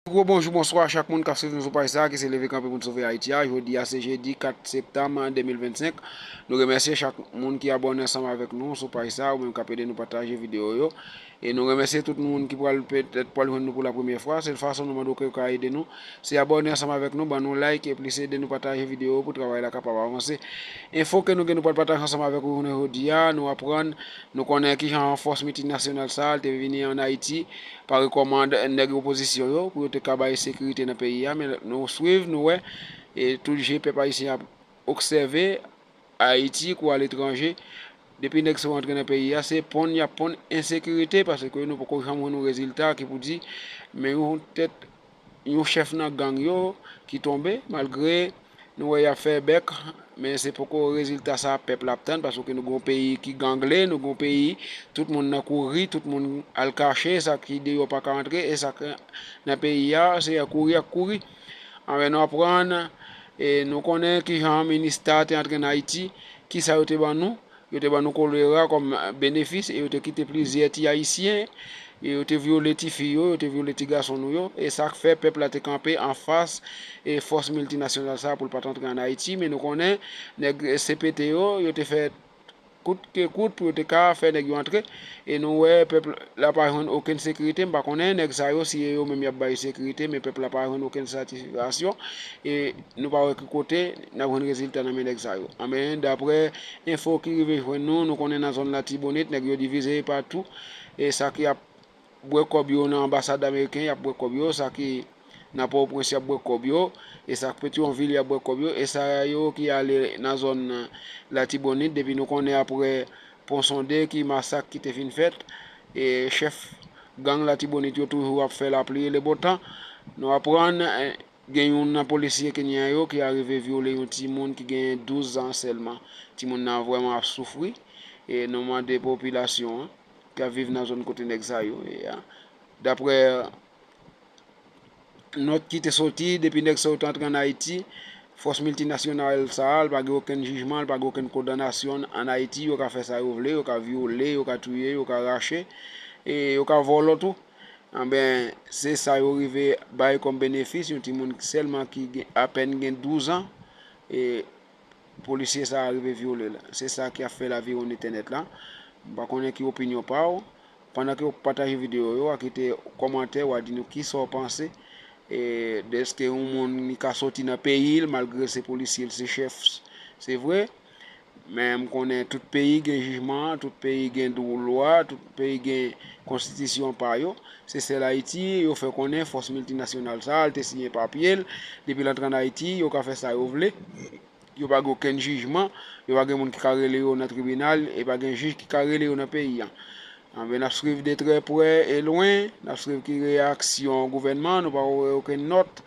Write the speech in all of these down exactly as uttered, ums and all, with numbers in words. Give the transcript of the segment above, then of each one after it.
Gwo bonjou, bonswa a chak moun k ap swiv nou sou paj sa a ki se Leve Kanpe Pou N Sove Ayiti a. Jodi a se jedi kat septanm de mil vennsenk. Nou remèsye chak moun ki abòne ansanm avèk nou sou paj sa a, ou menm k ap ede nou pataje videyo yo. E nou remèsye tout moun ki pral petèt pral jwenn nou pou la premyè fwa. Sèl fason nou mande w ke w ka ede nou, se abòne ansanm avèk nou, ban nou like, e plis ede nou pataje videyo yo pou travay la kapab avanse. Enfo ke nou gen nou pral pataje ansanm avèk ou jounen jodi a, nou aprann, nou konnen kijan fòs miltinasyonal sa a te vini ann Ayiti pa rekòmand nèg opozisyon yo pou yo te ka bay sekirite nan peyi a, men nou swiv, nou wè, e tout je pèp ayisyen ap obsève Ayiti kou aletranje, depi nèg sa yo antre nan peyi a, se ponn y ap ponn ensekirite, paske nou poko janm jwenn yon rezilta ki pou di, men yon tèt, yon chèf nan gang yo ki tonbe, malgre nou wè y ap fè bèk, men se poko rezilta sa pèp la ap tann, paske nou gen yon peyi ki gangle, nou gen yon peyi tout moun nan kouri, tout moun al kache, sa ki deyò pa ka antre, e sa k nan peyi a, se a kouri ak kouri. Anben, nou aprann, e nou konnen kijan Minista te antre nan Ayiti, kisa yo te ban nou. Yo te ban nou kolera kòm benefis, e yo te kite plizyè ti ayisyen, e yo te vyole tifi yo, yo te vyole ti gason nou yo, e sa k fè pèp la te kanpe anfas, e fòs miltinasyonal sa a pou l pa t antre ann Ayiti, men nou konnen nèg C P T yo, yo te fè kout ke kout pou yo te ka fè nèg yo antre, e nou wè pèp la pa jwenn okenn sekirite, m pa konnen nèg sa yo si e yo menm y ap bay sekirite, men pèp la pa jwenn okenn satisfaksyon, e nou pa wè ki kote n ap jwenn rezilta nan men nèg sa yo. Anben, daprè enfo ki rive jwenn nou, nou konnen nan zòn Latibonit, nèg yo divize patou, e sa ki ap bwè kòb yo nan anbasad ameriken, y ap bwè kòb yo, sa ki nan Pòtoprens, y ap bwè kòb yo, e sa k Petyonvil, y ap bwè kòb yo, e sa yo ki ale nan zòn Latibonit, depi nou konnen aprè Pon Sonde ki masak ki te fin fèt, e chèf gang Latibonit yo toujou ap fè lapli e lebontan. Nou aprann, e, gen youn nan polisye kenyan yo ki arive vyole yon timoun ki gen douz an sèlman. Timoun nan vrèman ap soufri, e nou mande popilasyon an ki ap viv nan zòn kote nèg sa yo ye a. Daprè nòt ki te soti, depi nèg sa yo te antre ann Ayiti, fòs miltinasyonal sa a, l pa gen okenn jijman, l pa gen okenn kondanasyon ann Ayiti, yo ka fè sa yo vle, yo ka vyole, yo ka touye, yo ka rache, e yo ka vòlò tou. Anben, se sa yo rive bay kòm benefis, yon timoun sèlman ki gen, apèn gen douz an, e polisye sa a rive vyole l. Se sa ki ap fè laviwonn entènèt la. M pa konnen ki opinyon pa w. Pandan ke w ap pataje videyo yo, w a kite kòmantè, w a di nou kisa w panse, e, dèske yon moun li ka soti nan peyi l, malgre se polisye l, se chèf, se vre. Men m konnen tout peyi gen jijman, tout peyi gen dwo lwa, tout peyi gen konstitisyon pa yo. Se sèl Ayiti, yo fè konnen fòs miltinasyonal sa a, l te siyen papye l, depi l antre ann Ayiti, yo ka fè sa yo vle. Yo pa gen okenn jijman, yo pa gen moun ki ka rele yo nan tribinal, e pa gen jij ki ka rele yo nan peyi a. Anben, n ap swiv de trè prè e lwen, n ap swiv ki reyaksyon gouvènman, nou pa wè okenn nòt,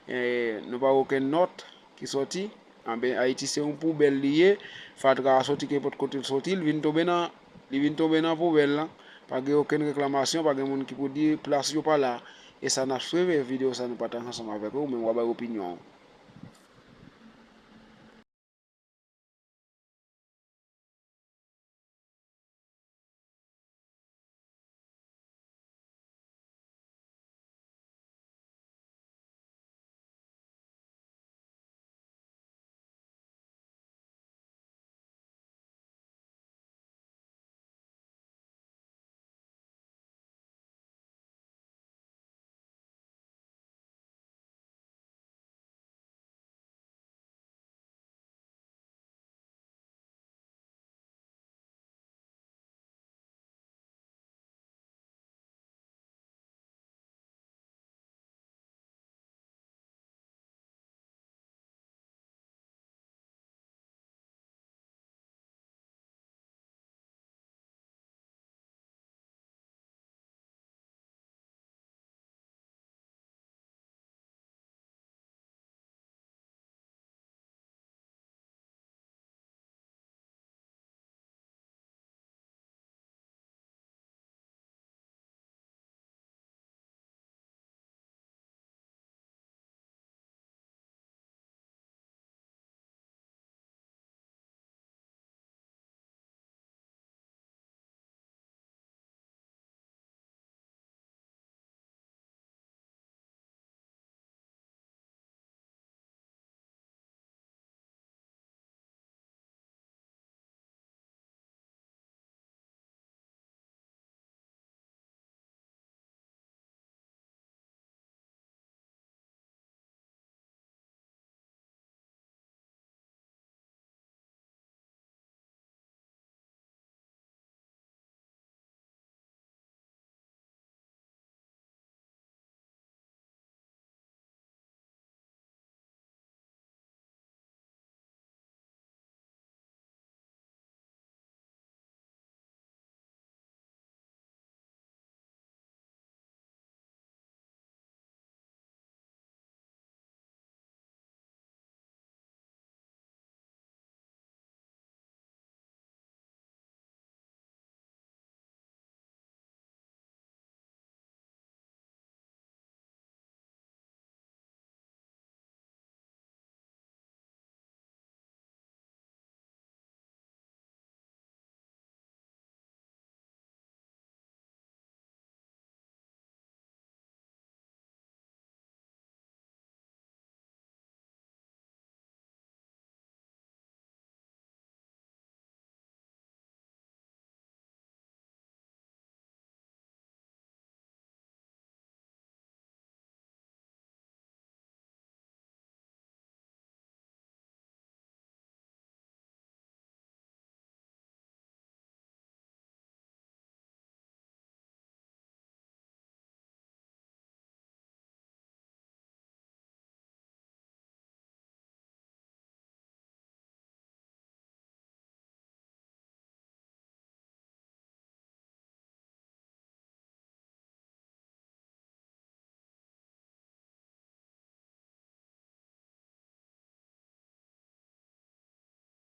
e, nou pa wè okenn nòt ki sòti. Anben, Ayiti se yon poubèl li ye, fatra a sòti kenpòt kote l sòti, l vin tonbe nan, li vin tonbe nan poubèl lan. Pa gen okenn reklamasyon, pa gen moun ki pou di plas yo pa la. E sa n ap swiv, e videyo sa nou pataje ansanm avèk ou, ou menm w a bay opinyon w.